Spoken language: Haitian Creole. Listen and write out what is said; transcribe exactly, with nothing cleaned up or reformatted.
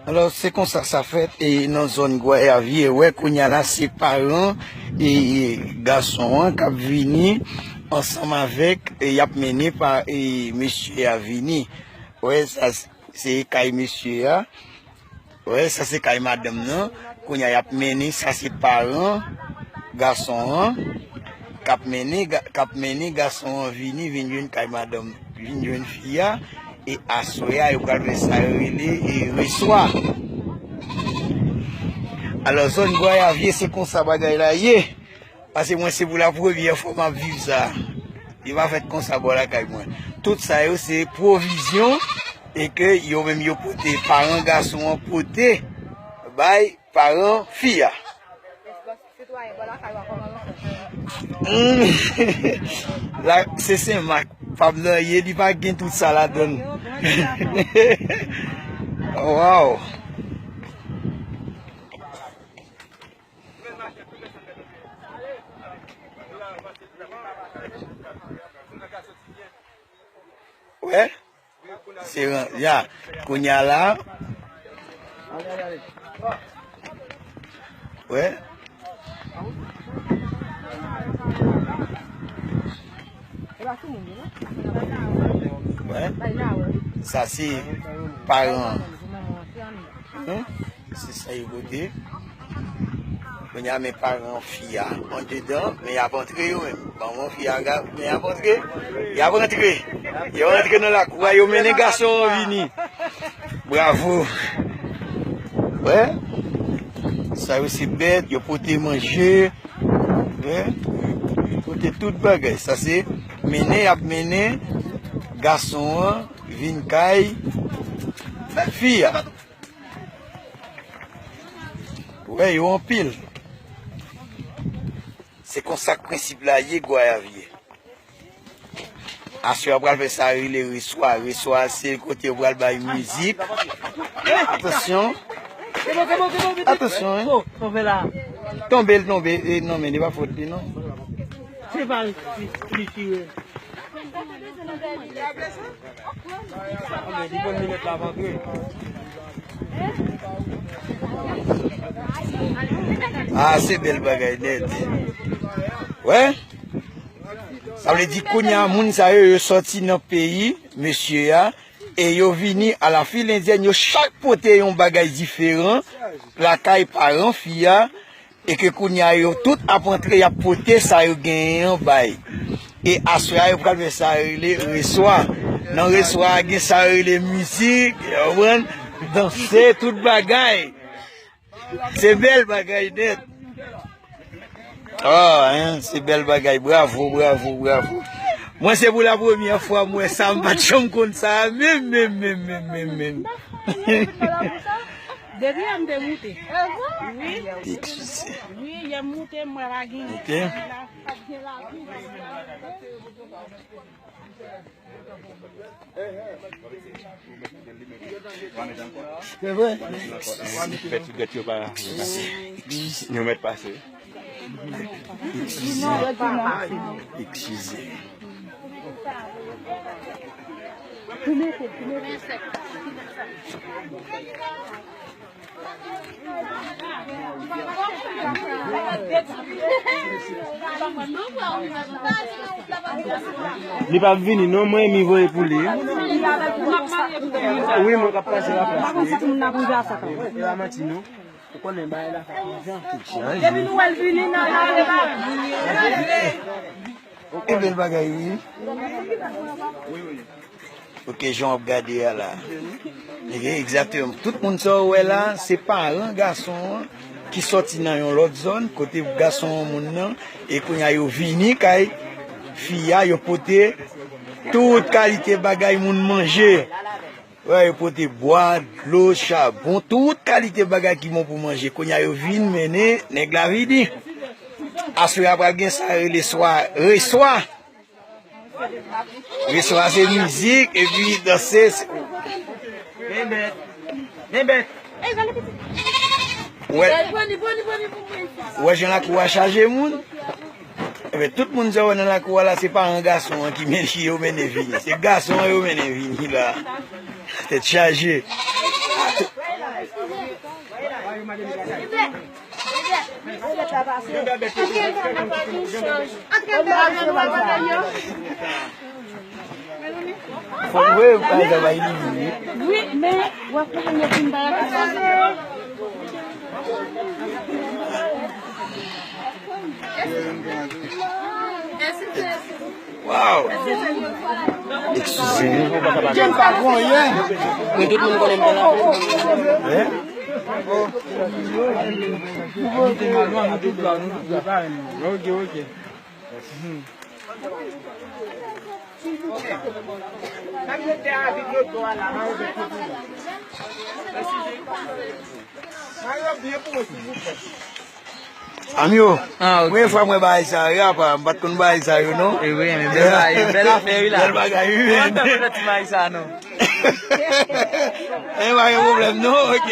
Alò, se konsa sa fèt, e nan zòn Gwayavye, wè, kounye a la, se paran, e, e gason an k ap vini ansanm avèk, e y ap mennen pa, e mesye a vini. Wè, sa, se kay mesye a. Wè, sa se kay madanm nan. Kounye a, y ap mennen, sa se paran gason an k ap mennen, ga- k ap mennen gason an vini, vin jwenn kay madanm, vin jwenn fi a. E aswè a, yo pral fè sa yo rele, e, reswa. Alò, zòn Gwayavye, se konsa bagay la ye. Paske mwen, se pou la premyè fwa m ap viv sa. Li pa fèt konsa bò lakay mwen. Tout sa yo, se pwovizyon e ke yo menm yo pote, paran gason an pote bay paran fi a. Hmm. La, se Sen Mak. Pab nan ye, li pa gen tout sa ladann. Waw. Wè? Se ran- ya. Kounye a la. Wè? Wè? Sa se paran. Hmm? Se sa yo pote. Kounye a, men paran fi a andedan, men y ap antre yo menm. Manman fi a, ga- men y ap antre. Y ap antre. Yo antre nan lakou a, yo mennen gason an vini. Bravo. Wè. Sa yo se bèt, yo pote manje. Wè. Pote tout bagay. Sa se mennen, y ap mennen gason an vin kay fi a. Wè, yo anpil. Se konsa k prensip la ye, Gwayavye. Aswè a pral fè sa rele reswa. Reswa, se kote yo pral bay mizik. Atansyon. Atansyon, hein. Tonbe, l tonbe. E, non, men li pa fòt li, non. Se pa li, li tire. Ah, se bèl bagay nèt. Wè? Sa vle di kounye a moun sa yo, yo sòti nan peyi mesye a, e yo vini a la fil endyèn, yo chak pote yon bagay diferan lakay paran fi a, e ke kounye a yo tout ap antre, y ap pote sa yo genyen an bay. E aswè a, yo pral fè sa yo rele reswa. Nan reswa a, gen sa yo rele mizik, yo konprann, danse, tout bagay. Se bèl bagay nèt. Ah, hein, se bèl bagay. Bravo, bravo, bravo. Mwen, se pou la premyè fwa m wè sa, m pa t janm konn sa menm, menm, menm, menm, menm, menm. Depi yè m te moute. Wi. Eskize. Wi, yè m moute, m wè pa gen. Ok. Pa t gen lavi. Se vre? Fè ti gèt yo pa. Nou mèt pase. Eskize. Eskize. Li p ap vini non, mwen mi voye pou li. Wi, mwen k ap pase la plas li. E pa manti non. Ou konnen bagay la sa konjan. Depi nou wè l vini nan la. E bèl bagay wi. Ok, jan w ap gade a la. Egzakteman. Tout moun sa w wè la, se paran gason an ki sòti nan yon lòt zòn, kote gason an moun nan, e kounye a yo vini kay fi a, yo pote tout kalite bagay moun manje. Wè, yo pote bwa, dlo, chabon, tout kalite bagay ki bon pou manje. Kounye a yo vin mennen nèg la vini. Aswè a pral gen sa yo rele swa, reswa. Reswa se mizik, epi danse. Se- Men bèt. Men bèt. Wè. Wè jan lakou a chaje moun. Enben, tout moun sa w wè nan lakou a la, se paran gason an ki men- ki yo mennen vini. Se gason an yo mennen vini la. Tèt chaje. Fòk vre, pa sa va elimine. Wi, men w ap konprann yo fin bagay. Waw! Eskize m. Jen pa konyen. Men tout moun konnen m te la. Hein? Ok, ok. Anmyo, premye fwa mwen bagay sa yo, apa, m pa t konn bagay sa yo, non. E wi, men bèl bagay, bèl afè, wi, la. Bèl bagay, wi, men. Mwen te konn ti bagay sa, non. E pa gen pwoblèm, non, ok.